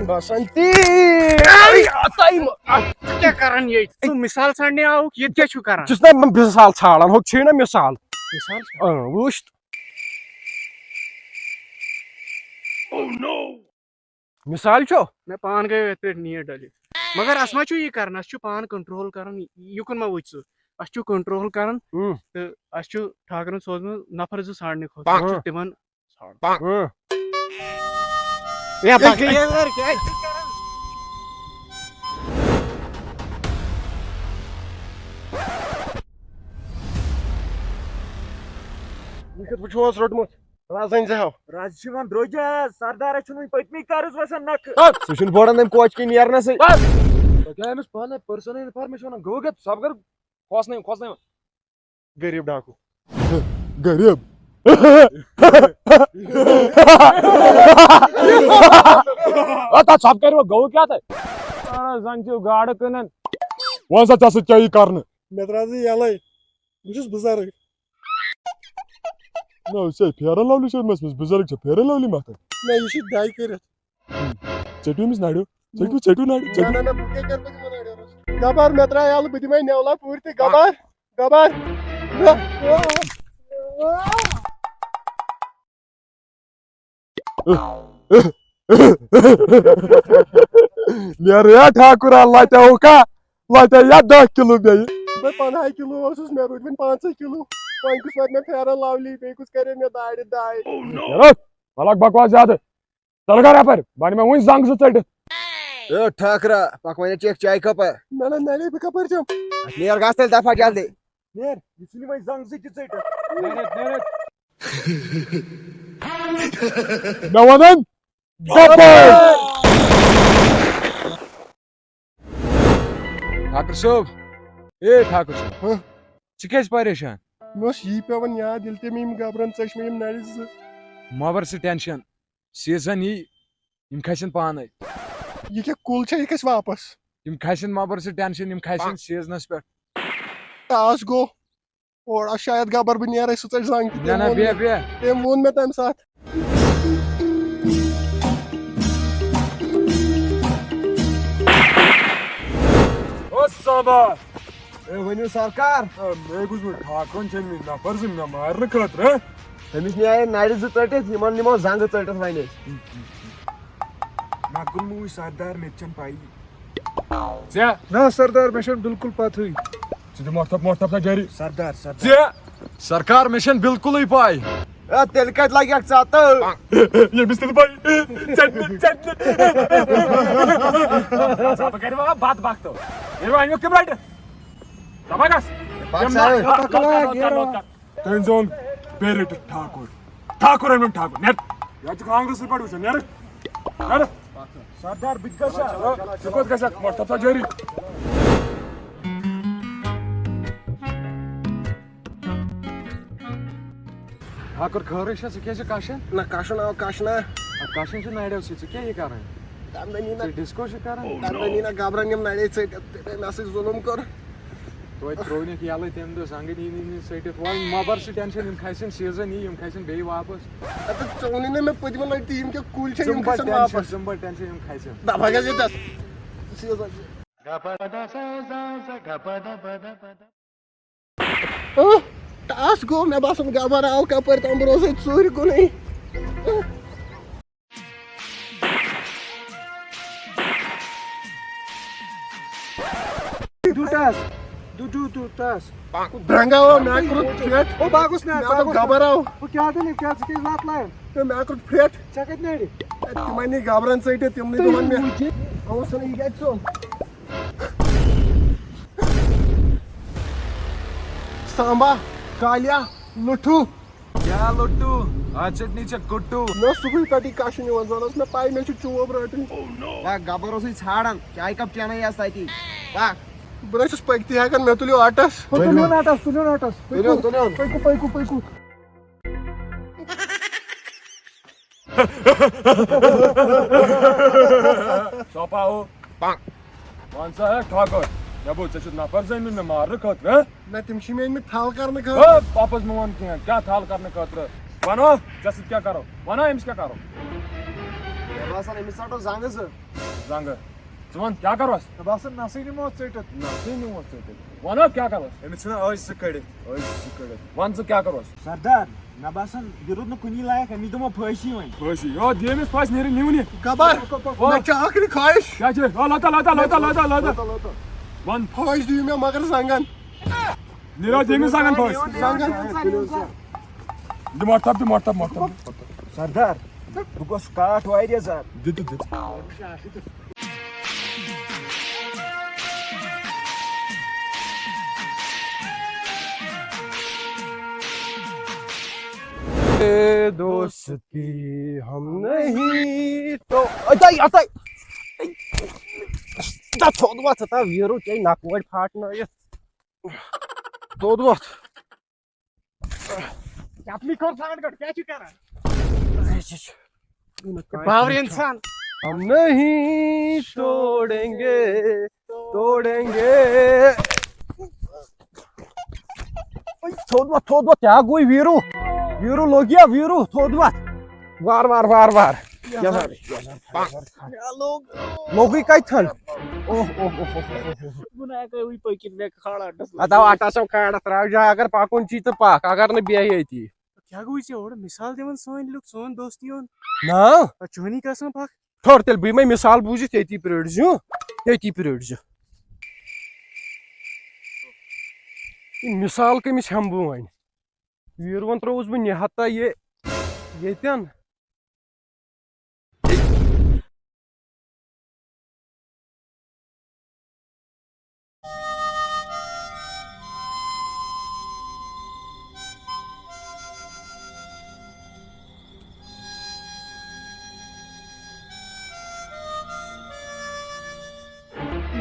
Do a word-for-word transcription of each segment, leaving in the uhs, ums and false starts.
بسنتی، A, اتایم۔ ژٕ کیٛاہ کران ییٚتہِ؟ ژٕ مثال ژھانڈنہِ آوُکھ، ییٚتہِ کیٛاہ چھُکھ کران؟ چھُس نہ بہٕ مثال ژھانڈان، ہُہ چھُے نہ مثال۔ مثال چھا؟ اۭں، وٕچھ۔ مثال چھُ۔ مےٚ پانہٕ گٔیو یَتھ پٮ۪ٹھ نیٖٹ ڈٔلِتھ۔ مگر اَسہِ ما چھُ یہِ کران، اَسہِ چھُ پانہٕ کنٹرول کرُن، یہِ کُن ما وٕچھ ژٕ؟ اَسہِ چھُ کنٹرول کرُن۔ اۭں۔ تہٕ اَسہِ چھُ ٹھاکرَن سوزمُت نفر زٕ ژھانڈنہِ خٲطرٕ، اَسہِ چھُ اۭں۔ تِمن ژھانڈُن۔ اۭں۔ ہے، پَکھ۔ یہِ کِتھ پٲٹھۍ چھُ اوس روٚٹمُت؟ رز أنۍ زِ ہاو۔ رز چھِ یِوان درٛوٚجہِ حظ، سردارس چھُنہٕ وُنہِ پٔتمہِ قرض وسان نکھٕ۔ ہا، سُہ چھُنہٕ بوڑان تَمہِ کوچہِ کِنۍ نیرنَسٕے۔ بس۔ تۄہہِ کیٛاہ أمِس پانَے personal information وَنان؟ گوٚو کیٛاہ؟ ژٕ کھوژنٲیِو، کھوژنٲیِو۔ غریٖب ڈاکوٗ۔ غریٖب۔ آ، تَتھ ژھۄپہٕ کَرِ وۄنۍ گوٚو کیٛاہ تۄہہِ؟ آ، زَن چھِو گاڈٕ کٕنان۔ وۄنۍ سا ژےٚ سۭتۍ کیٛاہ یی کَرنہٕ؟ مےٚ ترٛاو ژٕ یَلَے۔ بہٕ چھُس بُزرٕگ۔ نہ، ژےٚ Fair and Lovely چھےٚ مَتھمٕژ، بُزرٕگ چھےٚ Fair and Lovely مَتھان۔ نہ، یہِ چھِ dye کٔرِتھ۔ ژٔٹِو أمِس نَرِ، ژٔٹِو، ژٔٹِو نَرِ، نہ، ژٔٹِو۔ نہ، نہ، بہٕ کیٛاہ کَرٕ پَتہٕ یِمَن نَرٮ۪ن؟ گبر، مےٚ ترٛاو یَلہٕ، بہٕ دِمَے نٮ۪ولا پوٗرۍ تہِ۔ گبر، گبر۔ نیر یا ٹھاکر، اللہ تہِ ہوکا، اللہ تہِ یا دہ کلو بیٚیہِ۔ بہٕ پنٛداہ کلو اوسُس، مےٚ روٗدۍ وۄنۍ پانٛژھ کلو۔ وۄنۍ کُس وَنہِ مےٚ Fair and Lovely، بیٚیہِ کُس کَرِ مےٚ دارِ dye؟ یارو، ژٕ لگ بکواس زیادٕ۔ ژٕ لگا یپٲرۍ، بہٕ اَنہٕ مےٚ وُنۍ زنٛگ زٕ ژٔٹِتھ۔ اے ٹھاکرا، پکھ وۄنۍ چیٚکھ چایہِ کپا۔ نہ، نہ، نہ، نہ، بہٕ کپٲرۍ چٮ۪مہٕ؟ نیر گژھ تیٚلہِ دفعہ جلدی۔ نیر، یہِ ژھٕنہِ وۄنۍ زنٛگ زٕ تہِ ژٔٹِتھ۔ مےٚ وَنان، ٹھاکر صٲب، اے ٹھاکر صٲب، ہہ؟ ژٕ کیٛازِ پریشان؟ مےٚ اوس یی پٮ۪وان یاد، ییٚلہِ تٔمۍ یِم گبرن ژٔچھ مےٚ یِم نرِ زٕ۔ مہ بر ژٕ tension، season یی، یِم کھسن پانے۔ یہِ کیٛاہ کُل چھا، یہِ کھسہِ واپس؟ یِم کھسن، مہ بر ژٕ tension، یِم کھسن seasonس پٮ۪ٹھ۔ ٹاس گوٚو۔ اور آ شاید گبر بہٕ نیرے سُہ ژَٹہِ زنٛگ تہِ۔ نہ، تٔمۍ نہ، ووٚن بیٚہہ، مےٚ، بیٚہہ۔ تٔمۍ ووٚن مےٚ تَمہِ ساتہٕ۔ او ساما۔ اے، ؤنِو سرکار۔ اے، مےٚ بوٗز وۄنۍ ٹھاکرن چھِ أنۍمٕتۍ نفر زٕ مےٚ مارنہٕ خٲطرٕ۔ تٔمِس نیرے نرِ زٕ ژٔٹِتھ، یِمن نِمو زنٛگہٕ ژٔٹِتھ وۄنۍ أسۍ۔ مےٚ کُن مہٕ وٕچھ سردار، مےٚ تہِ چھَنہٕ پَیی۔ ژےٚ؟ نہ سردار، مےٚ چھَنہٕ بِلکُل پَتہٕے۔ ژٕ دِ مۄٹھ تھَپھ، مۄٹھ تھَپھ سا جٲری۔ سردار، سردار۔ ژےٚ؟ سرکار، مےٚ چھَنہٕ بِلکُلٕے پَے۔ اے، تیٚلہِ کَتہِ لَگہِ اَکھ ژَتہٕ؟ ییٚمِس تہِ نہٕ پَے۔ ژےٚ تہِ نہٕ، ژےٚ تہِ نہٕ۔ ژَتہٕ کَرِ بابا بَد بَختو۔ ییٚلہِ وۄنۍ اَمیُک تِم رَٹہِ۔ دَپان گژھ۔ پَکھ سا۔ یِم نہ، لوکَل، لوکَل، لوکَل، لوکَل۔ تٔمۍ زون بیٚیہِ رٔٹِتھ ٹھاکُر۔ ٹھاکُر أنِن ٹھاکُر۔ نیر۔ یہِ چھُ کانگریسس پٮ۪ٹھ وٕچھان۔ نیر۔ نیر۔ سردار، بہٕ تہِ گژھٕ ہا۔ ژٕ کوٚت گژھکھ؟ مۄٹھ تھپھ سا جٲری۔ ٹھاکُر خٲرٕے چھا؟ ژٕ کیٛازِ چھِ کَشان؟ نہ، کَشُن آو کَشنہ۔ اَدٕ کَشُن چھُ نَرٮ۪و سۭتۍ، ژٕ کیٛاہ یہِ کَران؟ تَمہِ دۄہ نی نہ، ژٕ ڈِسکو چھُکھ کَران؟ تَمہِ دۄہ نی نہ گبرن یِم نَرے ژٔٹِتھ، تٔمۍ مےٚ سۭتۍ ظُلُم کوٚر۔ توتہِ ترٛوونَکھ یَلہٕ تَمہِ دۄہ زنٛگہٕ نی نی نی ژٔٹِتھ۔ وۄنۍ مہ بَر ژٕ tension، یِم کھسن season یی، یِم کھسن بیٚیہِ واپس۔ اَدٕ ژٕ ووٚنُے نہ مےٚ پٔتمہِ لَٹہِ تہِ یِم کیٛاہ کُلۍ چھِ، یِم ژٕ مہ بَر گژھن tension، واپس۔ ژٕ مہ بَر tension، یِم کھسن۔ دَپان گژھِ یہِ تَس season۔ اۭں، ٹاس گوٚو، مےٚ باسان گبر آو کپٲرۍ تام، بہٕ روزے ژوٗرِ کُنُے۔ دُ ٹاس، دُ، دُ، دُ ٹاس۔ درنٛگا او، مےٚ کوٚر پھرٛٹھ۔ او، بہٕ ہا گوٚژھ نہ، مےٚ دوٚپ، گبر آو۔ او، کیٛاہ دٔلیٖل، کیٛاہ ژٕ کیٛازِ لَتھ لایان؟ تہٕ مےٚ کوٚر پھرٛٹھ۔ ژےٚ کَتہِ نَرِ؟ تِمَے نی گبرَن ژٔٹِتھ، تِمنٕے تُہۍ دۄہَن مےٚ۔ موٗجوٗد۔ اوس نہٕ یہِ گژھِ ژوٚل۔ سامبا، کالیا، لُٹھو۔ کیا لُٹھو؟ آز چٹنی چھ کُٹھو۔ مےٚ اوس صُبحٕے پٮ۪ٹھٕے کَشُن یِوان، زَن ٲس مےٚ پَے مےٚ چھُ چوب رَٹٕنۍ۔ یا گبر اوسُے ژھانڈان، چایہِ کپ چینَے یَس تَتی۔ پَکھ۔ بہٕ نہ چھُس پٔکتھٕے ہٮ۪کان، مےٚ تُلِو آٹَس۔ ہُہ تُلِو آٹَس، تُلِو آٹَس۔ تُلِو، تُلِو۔ پٔکِو، پٔکِو، پٔکِو۔ چوپا ہو۔ وَن سا ہے ٹھۄکہٕ، مےٚ بوٗز ژےٚ چھُتھ نفر زٲنۍمٕتۍ مےٚ مارنہٕ خٲطرٕ، ہہ؟ نہ، تِم چھِ مےٚ أنۍمٕتۍ تھل کرنہٕ خٲطرٕ۔ ہے، واپس مہٕ وَن کینٛہہ، کیٛاہ تھل کرنہٕ خٲطرٕ؟ وَنو، ژےٚ سۭتۍ کیٛاہ کرو؟ وَنو أمِس کیٛاہ کرو؟ مےٚ باسان، أمِس ژَٹو زنٛگہٕ زٕ۔ زنٛگہٕ؟ ژٕ وَن، کیٛاہ کروس؟ مےٚ باسان، نَسٕے نِمو ژٔٹِتھ۔ نَسٕے نِمو ژٔٹِتھ۔ وَنو، کیٛاہ کروس؟ أمِس ژھٕنو أچھ زٕ کٔڑِتھ۔ أچھ زٕ کٔڑِتھ۔ وَن ژٕ، کیٛاہ کروس؟ سردار، مےٚ باسان، یہِ روٗد نہٕ کُنی لایق، أمِس دِمو پھٲنٛسی وۄنۍ۔ پھٲنٛسی؟ یو، دِ أمِس پھٲنٛسۍ، نیٖرِو، نِیِو نہٕ۔ خبر، او۔ مےٚ چھِ ٲخری خواہش۔ کیٛاہ چھِ؟ او، لَتا، لَتا، لَتا، لَتا، لَتا۔ لَتا، لَتا۔ وَن۔ پھٲنٛسۍ دِیِو مےٚ، مگر زنٛگن۔ نیٖرِو، دِ أمِس زنٛگن پھٲنٛسۍ۔ زنٛگن۔ دِ مۄٹھ تھپھ، دِ مۄٹھ تھپھ، مۄٹھ تھپھ۔ سردار، بہٕ گوٚژھ کاٹھ واریاہ زیادٕ۔ دِ تہٕ دِ۔ اے دوستی ہم نہیں تو، اَتَے، اَتَے۔ دا تھوٚد وۄتھ، ژٕ تا ویٖرو ژےٚ نَکوڑ پھاٹنٲیِتھ۔ تھوٚد وۄتھ۔ چپلی کھول سانٛڈ گۄڈٕ، کیٛاہ چھُ کران؟ باورٕ انسان۔ ہم نہیں چھوڑیں گے، توڑیں گے۔ تھوٚد وۄتھ، تھوٚد وۄتھ، کیٛاہ گوٚو ویٖرو؟ ویٖرو لوٚگ یا ویٖرو؟ تھوٚد وۄتھ۔ وار، وار، وار، وار۔ یَزار، یَزار، یَزار۔ لوٚگُے کَتہِ تھَن؟ اوہ، اوہ، اوہ، اوہ، اوہ، اوہ۔ بہٕ نہ ہٮ۪کہٕ وٕنہِ پٔکِتھ، مےٚ کھال اَڈَس منٛز۔ اَدٕ آو اَٹا سا کھال، ترٛاو جا، اگر پَکُن چھی تہٕ پَکھ، اگر نہٕ بیٚہہ ییٚتی۔ کیٛاہ گوٚو ژےٚ اورٕ؟ مِثال دِوان سٲنۍ لُکھ، سون دوست یِوان۔ نا۔ پَتہٕ چٲنی قسم پَکھ۔ ٹھوٚر تیٚلہِ بہٕ یِمَے مِثال بوٗزِتھ، ییٚتی پرٛٲرۍزِ، ییٚتی پرٛٲرۍزِ۔ یہِ مِثال کٔمِس ہٮ۪مہٕ بہٕ وۄنۍ؟ ویٖروَن ترٛووُس بہٕ نِہَت تہٕ یہِ ییٚتٮ۪ن۔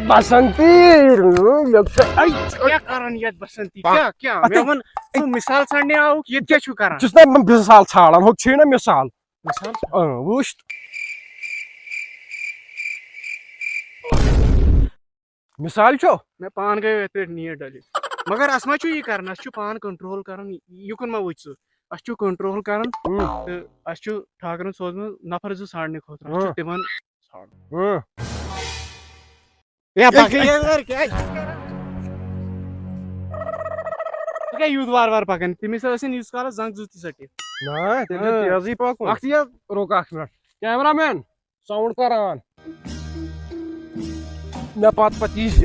بسنتی، مےٚ چھُ، اَے، کیٛاہ کران یتھ بسنتی؟ کیٛاہ، کیٛاہ؟ اَتھے، مےٚ ووٚن، اَے، ژٕ مثال ژھانڈنہِ آوُکھ، ییٚتہِ کیٛاہ چھُو کران؟ چھُس نا بہٕ مثال ژھانڈان، ہُتہِ چھُے نا مثال۔ مثال؟ اۭں، وٕچھ۔ مثال چھو؟ مےٚ پانہٕ گٔے أتھۍ پٮ۪ٹھ نیٖڈ ڈٔلِتھ۔ مگر اَسہِ ما چھُ یہِ کران، اَسہِ چھُ پانہٕ کنٹرول کرُن، یہِ-، یُکُن ما وٕچھ ژٕ؟ اَسہِ چھُ کنٹرول کرُن۔ اۭں۔ تہٕ اَسہِ چھُ ٹھاکرَن سوزمُت نفر زٕ ژھانڈنہٕ خٲطرٕ، اَسہِ چھُ اۭں۔ تِمن ژھانڈُن۔ اۭں۔ ہے، پکھ ہے، یہِ أنٛدر کیٛازِ چھُکھ کران؟ ژٕ کیٛاہ یوٗت وارٕ وارٕ پکان؟ تٔمِس ٲسِن ییٖتِس کالس زنٛگ زٕ تہِ ژٔٹِتھ۔ نہ، تیٚلہِ چھُ آ۔ تیزٕے پکُن۔ اکھ تہِ یہِ، رُک اکھ منٹ۔ کیمرہ مین، ساوُنڈ کر آن۔ مےٚ پتہٕ پتہٕ یی زِ۔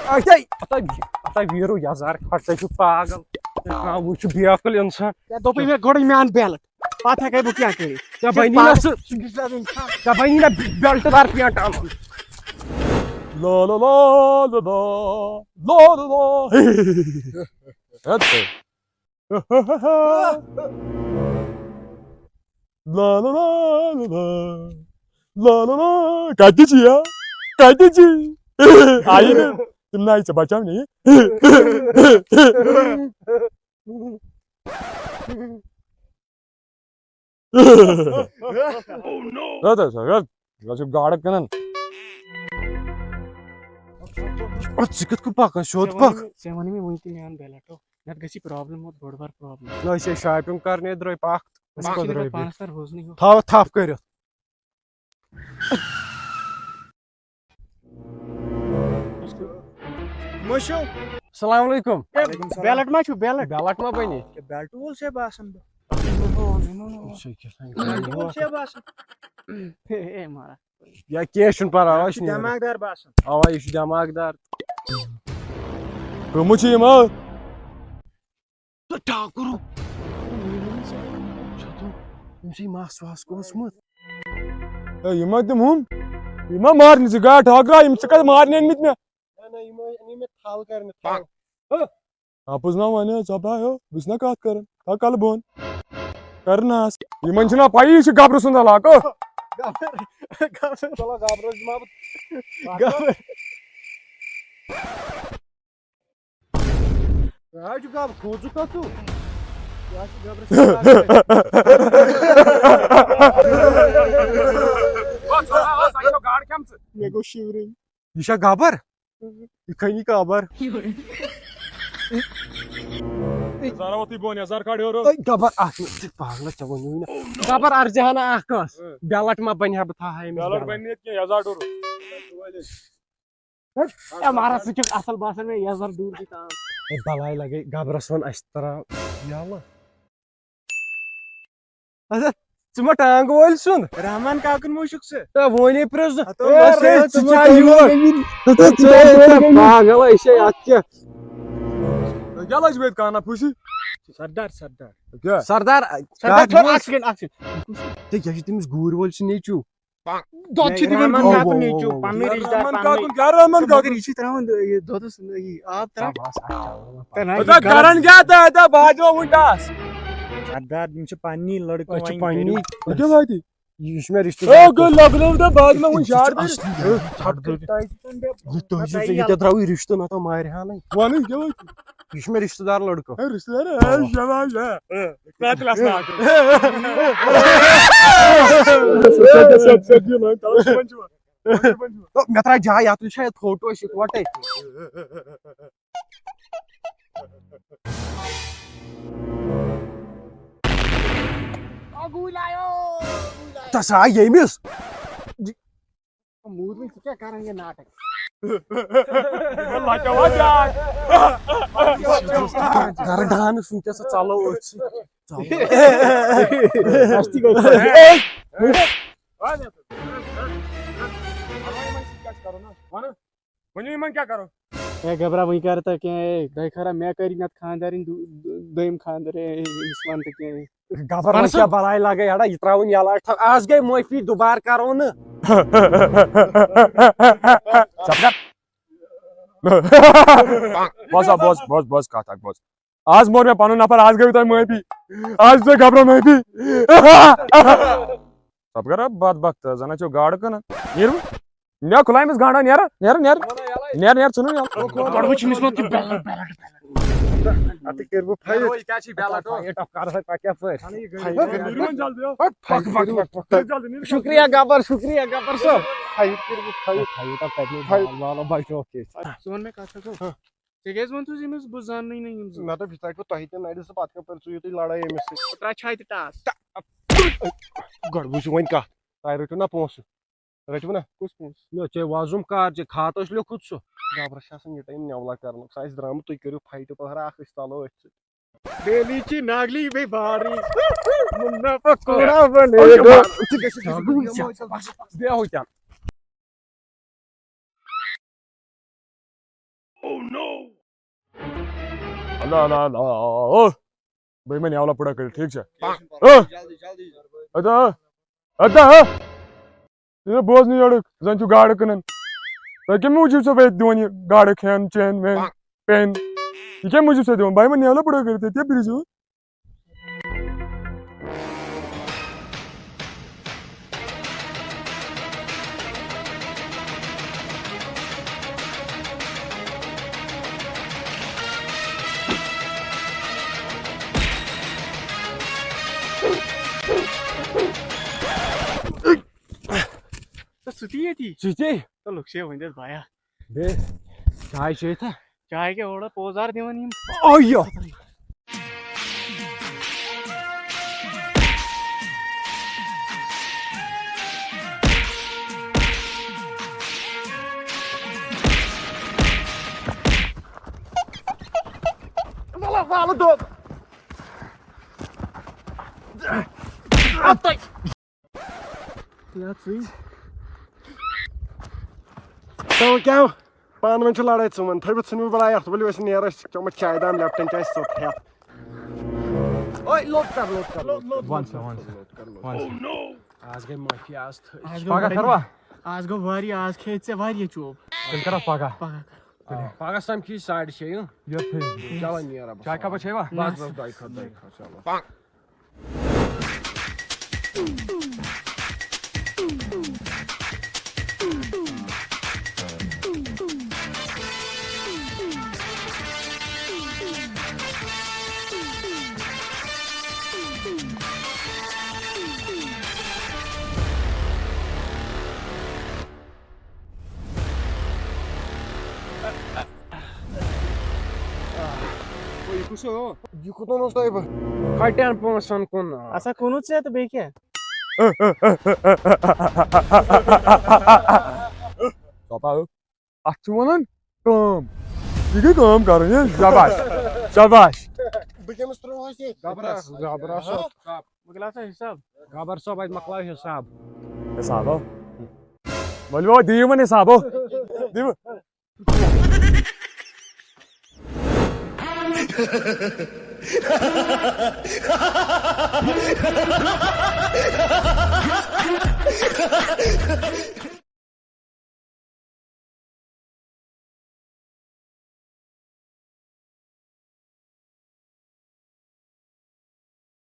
اَتھے، اَتھے، اَتھے ویٖرو یزار کھۄتہٕ ژٕ چھُکھ پاگل۔ آ، وۄنۍ چھُ بے عقل انسان۔ ژےٚ دوٚپُے مےٚ گۄڈٕ میٛان بیلٹ۔ پتہٕ ہٮ۪کَے بہٕ کینٛہہ کٔرِتھ۔ ژےٚ بنی نا سُہ، ژٕ بنی نا بیلٹ دار پینٹ اَنُن۔ لا لا لا لا لا، لا لا لا۔ ہت۔ لا لا لا لا لا۔ لا لا لا۔ کتہِ چھِ یا؟ کتہِ چھِ؟ آیہِ نہٕ۔ تِم نہ آیہِ ژےٚ بچاونہِ۔ رَٹ حظ، رَٹ۔ یہِ حظ چھُ گاڈٕ کٕنان۔ اَدٕ ژٕ کِتھ کٔنۍ پَکان؟ سیوٚد ژےٚ وَنُے پَکھ۔ مےٚ، ژےٚ وَنُے مےٚ وٕنۍ تہِ میٛان بیلٹ، ہو۔ نَتہٕ گژھِ پرٛابلِم، ہُتھ بٔڑ بار پرٛابلِم۔ نہ، أسۍ ٲسۍ شاپِنٛگ کَرنہِ درٛاے پَکھ۔ أسۍ پَکھ کوٚت ژٕ درٛاے درٛاے پانَس تام روزنٕے ہو۔ تھاو تھَپھ کٔرِتھ۔ مٔشِو۔ السلام علیکم۔ ہے، وعلیکم السلام۔ بیلٹ ما چھُ، بیلٹ؟ بیلٹ ما بنی؟ ہے، بیلٹ وول چھُسے باسان بہٕ۔ اچھا، کیٛاہ تام۔ بیلٹ وول چھُسے باسان۔ ہے، ہے، مارا۔ یا کینٛہہ چھُنہٕ پرواے، أسۍ چھِ نیرو۔ دٮ۪ماغ دار باسان۔ اوا، یہِ چھُ دٮ۪ماغ دار۔ کٕمہٕ چھِ یِم، ہا؟ تہٕ ٹاکُر۔ أمۍ چھِ مَس وَس کوٚسمُت۔ ہے، یہِ ما تِم ہُم؟ یہِ ما مارنہِ ژٕ گاڈ ٹھاکرا؟ یِم ژٕ کَتہِ مارنہِ أنۍمٕتۍ مےٚ؟ نہ، نہ، یِم أنۍ مےٚ تھل کَرنہِ، تھل۔ ہہ؟ اَپُز ما وَنہِ، ژۄپہٕ ہا ہیو، بہٕ چھُس نا کَتھ کَران۔ ہا، کَلہٕ بۄن۔ کَرنَس۔ یِمَن چھِنہ پَیی، یہِ چھُ گَبرٕ سُنٛد علاقہٕ۔ گَبر، گَبر۔ چلو، گَبرَس دِمہٕ ہا بہٕ۔ گَبر۔ راج گاب کھوژُکھ ژٕ؟ مےٚ گوٚو شِورِنٛگ۔ یہِ چھا گبر؟ یہِ کھنہِ گبر۔ زارا ووتُے بۄن، یزار کھال ہیوٚر۔ اے، گبر اکھ منٹ، ژٕ پاگل، ژےٚ ووٚنُے نہ۔ گبر ارجہنا اکھ ٲس۔ اۭں۔ بیلٹ ما بنہِ ہا، بہٕ تھاوہا أمِس بیلٹ بیلٹ۔ بنہِ نہٕ کینٛہہ، یزار ڈوٚر۔ اے، مہراز، ژٕ چھُکھ اصل باسان مےٚ، یزار دوٗر تہِ تام۔ اے، بلاے لگے، گبرس ووٚن، اسہِ ترٛاو یلہٕ۔ اچھا، ژٕ ما ٹانٛگہٕ وٲلۍ سُنٛد؟ رحمان کاکُن ما چھُکھ ژٕ؟ تہٕ وۄنۍ پرٛژھ ژٕ۔ ہتو اے، بس، اے، ژٕ ژٕ چھا ما یور؟ ژٕ ژٕ ژٕ ژٕ پاگل، أسۍ چھِ اَتھ کیٛاہ؟ کیٛاہ لجہِ مےٚ کانہ پھُسی؟ سردار، سردار۔ کیٛاہ؟ سردار، سردار، کَتھ چھُ منٛز؟ اکھ سیکنڈ، اکھ سیکنڈ۔ تہٕ یہِ چھُ تٔمِس گوٗرۍ وول سُہ نیٚچوٗ۔ دۄد چھِ دِوان رحمان گُرٮ۪ن۔ کاکُن نیٚچوٗ، پننُے رِشتہٕ دار، رحمان پننُے۔ کاکُن، کیٛاہ رحمان کاکُن؟ مگر یہِ چھِ ترٛاوان یہِ دۄدَس یہِ آب ترٛاوان۔ تَتھ بَس، اَتھ چھِ آب ترٛاوان۔ ہے، ژٕ کَران کیٛاہ تہٕ، ہے، ژٕ باجو وٕنۍ ٹَس۔ سردار، یِم چھِ پننی لڑکہٕ، أسۍ چھِ وۄنۍ پننی۔ کٔرِو۔ یہِ کیٛاہ واتہِ؟ یہِ چھُ مےٚ رِشتہٕ ہے، دار۔ گٔے لۄکہٕ لۄکہٕ تہٕ باجہِ مےٚ وٕنۍ شاٹ دِتھ۔ ہے، ژھَٹ کٔرِتھ۔ یہِ تۄہہِ سۭتۍ یہِ کیٛاہ درٛاوٕے رِشتہٕ، نَتہٕ مارِ ہا نَے۔ وَنٕے کیٛاہ واتہِ؟ یہِ چھُ مےٚ رِشتہٕ دار لڑکہٕ۔ ہے، رِشتہٕ دار، ہے، شاباش، ہے، ہے۔ کتھ کلاس ناو؟ مےٚ ترٛایہِ جاے یتھ، یہِ چھا یتھ فوٹو أسۍ اِکوٹے۔ تس آے ییٚمِس۔ موٗدمُت، ژٕ کیٛاہ کران یہِ ناٹک؟ لۄکٹیو وۄنۍ بیٛاکھ۔ کرٕ ڈانس وٕنکیٚس، ژلو أتھۍ سۭتۍ۔ ژلو۔ اَسہِ تہِ گٔے خۄش۔ ؤنِو یِمن کیٛاہ کرو؟ ہے گبرا، وۄنۍ کر تہٕ کینٛہہ، ہے، دۄیہِ خٲرا مےٚ کٔرِتھ نتہٕ خانٛدارِنۍ دو-، دو-، دوٚیِم خانٛدر، ہے، أمِس وَن تہٕ کینٛہہ۔ گبر وَن وۄنۍ سا۔ کیٛاہ بلاے لگے اڑا، یہِ ترٛاوُن یلہٕ۔ آز گٔے معٲفی، دُبارٕ کرو نہٕ۔ چپ کر۔ بوز ہا، بوز، بوز، بوز کتھ اکھ، بوز۔ آز موٚر مےٚ پنُن نفر، آز گٔیوٕ تۄہہِ معٲفی۔ آز چھُ تۄہہِ گبرا معٲفی۔ چپ کر، بدبخت، زن چھو گاڈٕ کٕنان۔ نیر وۄنۍ۔ مےٚ کھُلایہِ أمِس گانڈا، نیر، نیر، نیر۔ نیر، نیر، ژٕ نہٕ یَلہٕ۔ گۄڈٕ وٕچھ أمِس ما تہِ بیلٹ، بیلٹ، بیلٹ۔ اَتہِ کٔرۍ بہٕ فایٹ۔ یہِ کیٛاہ چھِ یہِ بیلٹ؟ فایٹ اَتھ کَر سا، پَکھ یَپٲرۍ۔ اَتہِ کٔرۍ بہٕ فایٹ۔ پَکھ، پَکھ، پَکھ، پَکھ۔ شُکریہ گبر، شُکریہ گبر صٲب۔ فایٹ کٔرۍ بہٕ فایٹ۔ فایٹ اَتھ تَتہِ۔ فایٹ۔ بال، بال، بچو کے۔ ژٕ وَن مےٚ کَتھ اَکھ۔ ہاں۔ ژےٚ کیٛازِ ووٚنتھُس ییٚمِس بہٕ زاننٕے نہٕ یِم زٕ؟ مےٚ دوٚپ، یہِ ترٛاوِ بہٕ تۄہہِ تہِ نَرِ زٕ، پَتہٕ کَپٲرۍ ژٕ یِتُے لڑٲے أمِس سۭتۍ۔ بہٕ ترٛاوٕ چھاتہِ ٹاس۔ گۄڈٕ وٕچھِو وۄنۍ کَتھ۔ تۄہہِ رٔٹِو نہ پونٛسہٕ۔ رٔٹِو نہ۔ کُس پونٛسہٕ؟ نہ، ژےٚ وۄزُم کار، ژےٚ خاتس لیوٚکھُتھ سُہ۔ گبرس چھِ آسان یہِ ٹایم نیولہ کرنُک۔ سُہ آسہِ درٛامُت، تُہۍ کٔرِو فایٹہٕ پہرا اکھ، أسۍ ژلو أتھۍ سۭتۍ۔ بیلی چی ناگلی بے باری۔ منا پکوڑا بنے گا۔ بیٚہہ ہُتٮ۪ن۔ اللہ، اللہ، اللہ۔ بہٕ یِمَے نیولا پُڑا کٔرِتھ، ٹھیٖک چھا؟ ہہ؟ اَدا، اَدا، ہہ؟ یہِ نہٕ بوزنٕے یورُک، زَن چھُ گاڈٕ کٕنان۔ تۄہہِ کَمہِ موٗجوٗب چھُسو بہٕ ییٚتہِ دِوان یہِ گاڈٕ کھٮ۪ن، چٮ۪ن، وٮ۪ن، پٮ۪ن؟ یہِ کَمہِ موٗجوٗب چھُسو دِوان؟ بہٕ یِمَے نیولا پُڑا کٔرِتھ، ییٚتہِ کیٛاہ بِرِ چھُ؟ تہٕ سُہ تہِ ییٚتی۔ سُہ تہِ؟ تہٕ لُکھ چھِ ؤنِتھ بایا۔ بیٚیہِ چاے چیٚیِتھ ہا؟ چاے کیٛاہ اورٕ پوزار دِوان یِم؟ اویو۔ وَلہٕ، وَلہٕ دوٚپ۔ اَتَے۔ یا ژٕے۔ تو کیٛاہ؟ پانہٕ ؤنۍ چھِ لڑٲے ژٕ وَن۔ تھٲوِتھ ژھٕنِو بلاے اَتھ، ؤلِو أسۍ نیرو، أسۍ چٮ۪مو چایہِ دام لیپٹن چاے سیوٚد ہٮ۪تھ۔ اوے، لوٚت کر، لوٚت کر، لوٚت کر۔ وَن سا، وَن سا۔ لوٚت کر، لوٚت کر۔ وَن سا۔ آز گٔے معٲفی، آز تھٲ-، آز گوٚو پگاہ واریاہ، کَروا؟ آز گوٚو واریاہ، آز کھیٚیہِ ژےٚ واریاہ چوب۔ تیٚلہِ کَرو پگاہ۔ پگاہ کَرو۔ آ، پگاہ سَمکھی ساڑِ شےٚ، اۭں؟ یَتھ تھٲیِو۔ چلو نیرو بہٕ۔ چاے کَپا چیٚیِوا؟ بَس، بَس، دۄیہِ خٲر، دۄیہِ خٲر، چلو۔ یہِ کُس ہیو؟ یہِ کوٚت اوٚنُس تۄہہِ بہٕ؟ پھٹٮ۪ن پونٛسن کُن۔ اَسا کُنوُہ ژےٚ تہٕ بیٚیہِ کیٛاہ؟ ژۄپاو۔ اَتھ چھِ وَنان کٲم۔ یہِ گٔے کٲم کَرٕنۍ، ہے، شاباش، شاباش۔ بہٕ کٔمِس ترٛووہَس یہِ؟ گبرس، گبرس۔ ہہ؟ بہٕ گِلاس حِساب۔ گبر صٲب، اَتہِ مۄکلاو حِساب۔ حِساب ہو؟ ؤلِو ہو، دِیِو وۄنۍ حِساب ہو۔ دِیِو۔